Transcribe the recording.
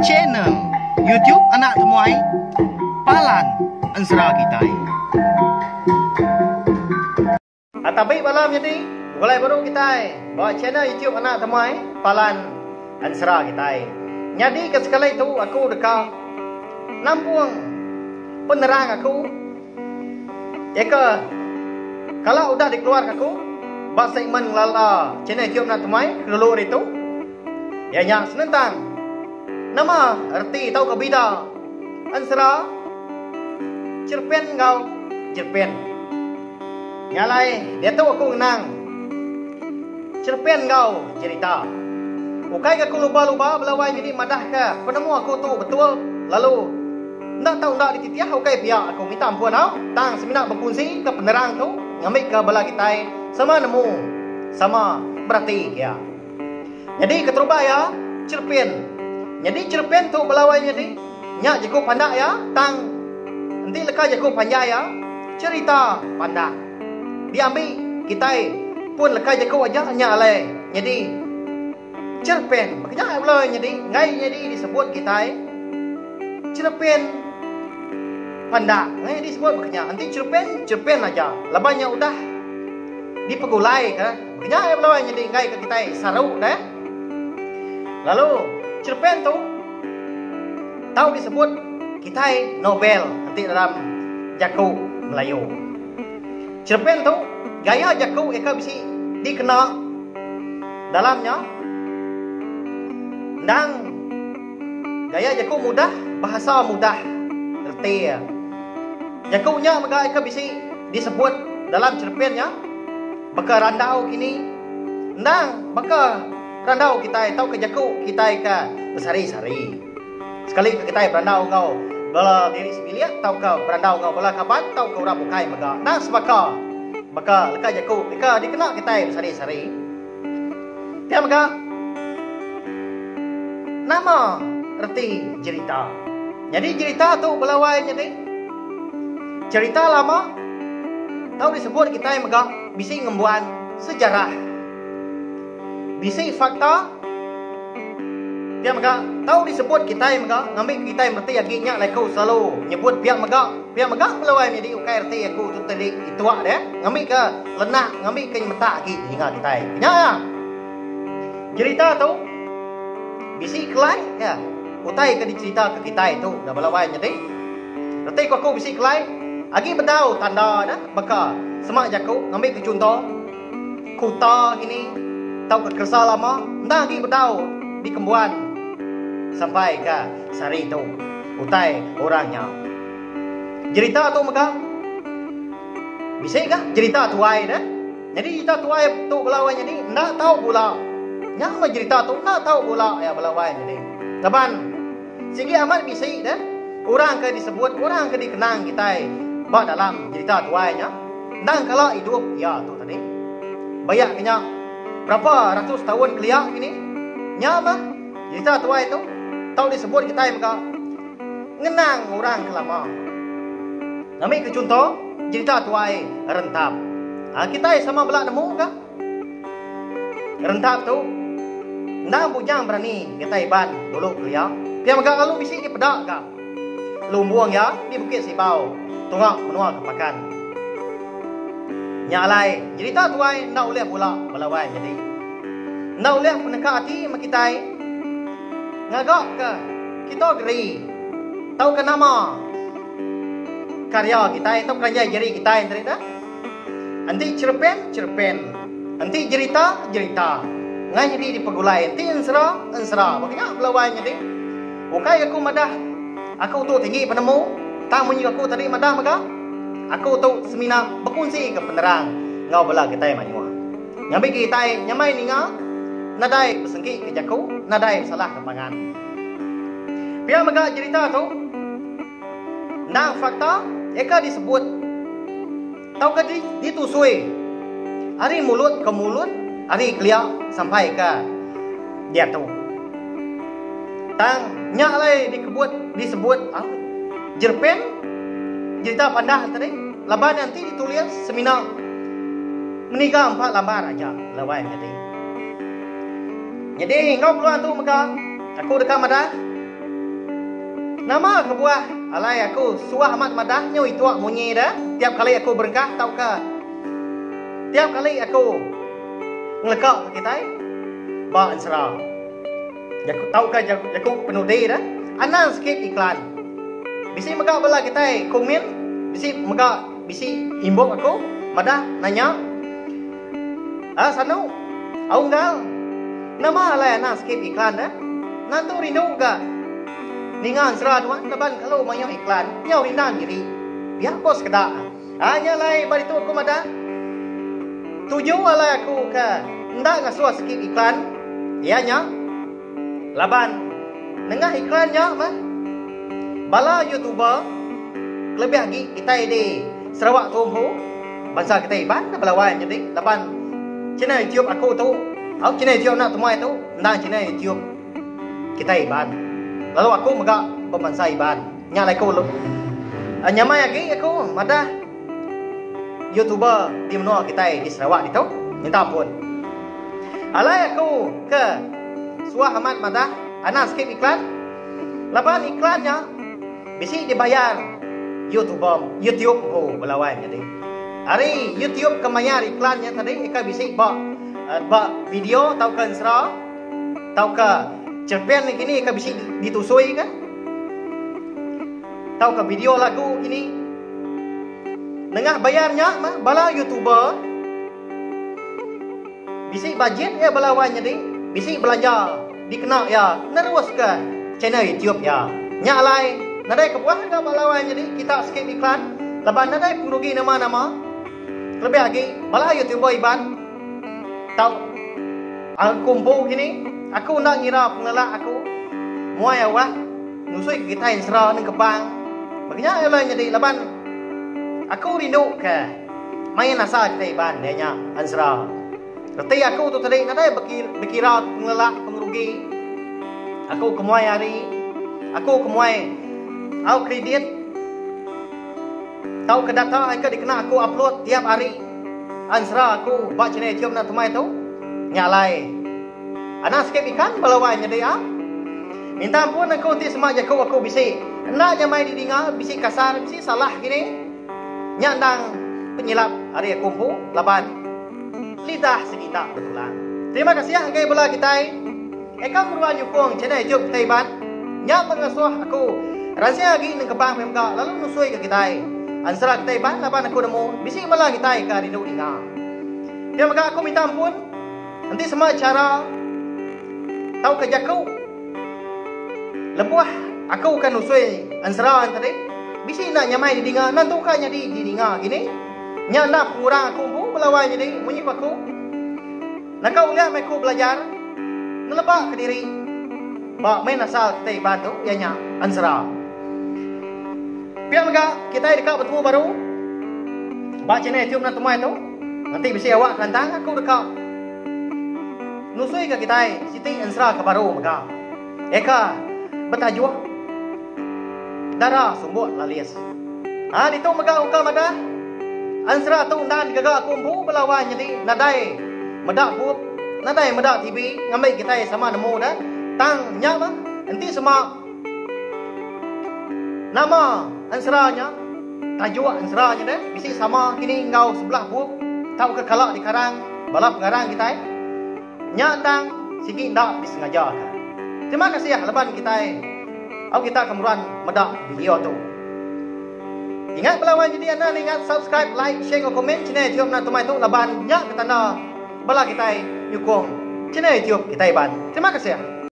Channel YouTube Anak Temuai Palan Ensera Kitai. Tabi bala menyadi begulai baru kitai ba channel YouTube Anak Temuai Palan Ensera Kitai. Nyadi ke sekali tu aku deka nampung penerang aku iya ke kala udah dikeluarka aku ba segmen ngelala channel YouTube Anak Temuai ke dulu hari tu iya nya senentang nama reti tauka bida ensera cerpen enggau jerpen. Nya alai, diatu aku ngenang cerpen enggau jerita. Ukai ga aku luba-luba bela wai nyadi madahka penemu aku tu betul lalu enda tau enda dititih ukai pia aku minta ampun au tang semina bekunsi ke penerang tu ngambika bala kitai sama nemu sama berati iya. Nyadi keterubah iya cerpen. Nyadi cerpen tu bela wai nyadi nya jaku pandak iya tang enti leka jaku panjai iya cherita pandak. Diambi kitai pun leka jaku aja nya alai nyadi cerpen. Baka nya bela nyadi enggai nyadi disebut kitai cerpen pandak. Enggai disebut baka nya. Enti cerpen, cerpen aja laban nya udah dipegulai ke. Nya iya bela nyadi enggai ke kitai saru deh. Lalu cerpen tu tau disebut kitai novel enti dalam jaku Melayu. Cerpen tu gaya jaku iya ke bisi dikena dalam nya endang gaya jaku mudah, bahasa mudah reti iya. Jaku nya mega iya ke bisi disebut dalam cerpen nya. Baka randau kini, endang baka randau kitai tauka jaku kitai ke besehari-sehari. Sekali ke kitai berandau enggau bala diri sebilik tauka berandau enggau bala kaban tauka orang bukai mega endang sebaka baka leka jaku ke dikena kitai besehari-sehari. Pia mega nama reti jerita. Nyadi jerita tu bala wai nyadi cherita lama tau disebut kitai mega bisi ngembuan sejarah. Bisi fakta pia mega tau disebut kitai mega ngambi kitai mereti agi nya alai aku selalu nyebut pia mega pia mega bala wai nyadi ukai reti aku tu tadi ituk deh ngambi ke lenak ngambi ke nyemetak agi ninga kitai. Nya iya. Jerita tu bisi kelai iya. Utai ke dicherita ke kitai tu da bala wai nyadi. Reti ku aku bisi kelai agi bedau tanda ne baka sema jaku ngambi ke chunto kuta kini tauka keresa lama enda agi bedau dikembuan sampai ke sehari tu utai orang nya. Jerita tu mega bisi ga jerita tuai ne. Nyadi jerita tuai tu bala wai nyadi enda tau bula. Nya meh jerita tu enda tau bula iya bala wai nyadi. Laban sigi amat bisi deh orang ke disebut orang ke dikenang kitai ba dalam jerita tuai nya endang kala idup iya tu tadi. Bayak ke nya berapa ratus taun kelia kini nya meh jerita tuai tu tau disebut kitai mega ngenang orang ke lama. Ngambi ke chunto, jerita tuai Rentap. Ha, kitai sama bela nemu ka. Rentap tu endang bujang berani kitai Iban dulu kelia. Pia mega lalu bisi dipeda ka lumbung iya di Bukit Sibau tunga menua ke Pakan. Nya alai, jerita tuai enda ulih bula bala wai nyadi. Enda ulih peneka ati meh kitai ngaga ke kita geri tauka nama karya kitai tauka keranjai jari kitai enti dah. Enti cherepen, cherepen. Enti jerita, jerita. Ngai nyadi dipegulai enti ensera, ensera. Baka nya bala wai nyadi. Ukai aku madah aku tu tinggi penemu tang munyi aku tadi madah mega aku tu semina bekunsi ke penerang enggau bala kitai mayuh. Ngambi ke kitai nyamai ninga nadai besengki ke jaku nadai besalah ke pangan. Pia mega jerita tu endang fakta eka disebut tauka ditusui ari mulut ke mulut ari kelia sampai ke diatu. Tang nya alai dikebut disebut jerpen jerita pandak tadi laban enti ditulis semina meniga empa lambar aja lawai nyadi. Nyadi enggau peluang tu mega. Aku deka madah nama kebuah alai aku suah amat madah nyu ituk munyi da tiap kali aku berengkah tauka tiap kali aku ngeleka ke kitai ba ensera jaku tauka jaku penudi da anang skip iklan. Bisi mega bala kitai komen bisi mega bisi inbox aku madah nanya Ah sanu au unggal nama alai anang skip iklan eh nan tu rindu ga ninga ensera nuan laban kelalu mayuh iklan nyau rindang diri pia ko sekeda. Ah nya alai ba ditu aku madah tuju alai aku ke enda ngasuh skip iklan iya nya laban nengah iklan nya mah bala youtuber kelebih agi kitai di Sarawak tu empu bansa kitai Iban ne bala wai nyadi laban channel youtube aku tu au channel youtube enda temuai tu endang channel youtube kitai Iban lalu aku mega bebansa Iban. Nya alai ku nyamai agi aku madah youtuber di menua kitai di Sarawak ditu minta ampun. Alai aku ke suah amat madah anang skip iklan laban iklan nya bisi dibayar youtuber youtube empu bala wai nyadi. Ari youtube ke mayar iklan nya tadi ika bisi ba ba video tauka ensera tauka cerpen kini ika bisi ditusui ka. Tauka video lagu kini. Nengah bayar nya mah bala youtuber bisi bajet iya bala wai nyadi bisi belanja dikena iya neruska channel youtube iya. Nya alai nadai kebuah ga bala wai nyadi kita skip iklan laban nadai pengerugi nama-nama kelebih agi bala youtuber Iban tau aku empu kini aku enda ngira pengelelak aku muai awak Nusui ke kitai ensera nengkebang baka nya alai nyadi laban aku rindu ke main asal kitai Iban iya nya ensera. Reti aku tu tadi nadai bekira pengelelak pengerugi aku ke muai hari aku ke muai au kredit tauka data ke dikena aku upload tiap hari ensera aku ba channel youtube enda temai tu nya alai. Anang skip ikan bala wai nyadi a. Minta ampun aku enti sema jaku aku bisi enda nyamai didinga bisi kasar bisi salah kini. Nya endang penyilap ari aku empu laban lidah sigi enda betulang. Terima kasih ngagai bala kitai eka meruan nyukung channel youtube kitai Iban. Nya meh ngasuh aku ransing agi nengkebang meh mega lalu nusui ke kitai ensera kitai Iban laban aku nemu bisi bala kitai ke rindu ninga. Pia mega aku minta ampun. Enti sema chara tauka jaku lebuh aku ke nusui ensera nya tadi bisi enda nyamai didinga enda entu ka nyadi didinga gini nya enda pengurang aku empu bala wai nyadi munyi ku aku naka ulih meh aku belajar neleba kediri ba main asal kitai Iban tu iya nya ensera. Pia mega kitai deka betemu baru ba channel youtube enda temuai tu. Enti bisi awak kelantang aku deka nusui ka kitai siti ensera ke baru mega. Eka betajuk Dara Sumbuk Lalis. Ha ditu mega ungka madah ensera tu enda digaga aku empu bala wai nyadi nadai meda bup nadai meda TV ngambi kitai sama nemu da tang nya mah enti sema Nama ensera nya? Tajuk ensera nya deh bisi sama kini enggau sebelah bup tauka kala dikarang bala pengarang kitai. Nya endang sigi enda disengajaka. Terima kasih laban kitai au kita ke meruan meda video tu. Ingat bala wai nyadi anda ningat subscribe, like, share enggau komen channel youtube enda tumai tu laban nya ke tanda bala kitai nyukung channel youtube kitai Iban. Terima kasih.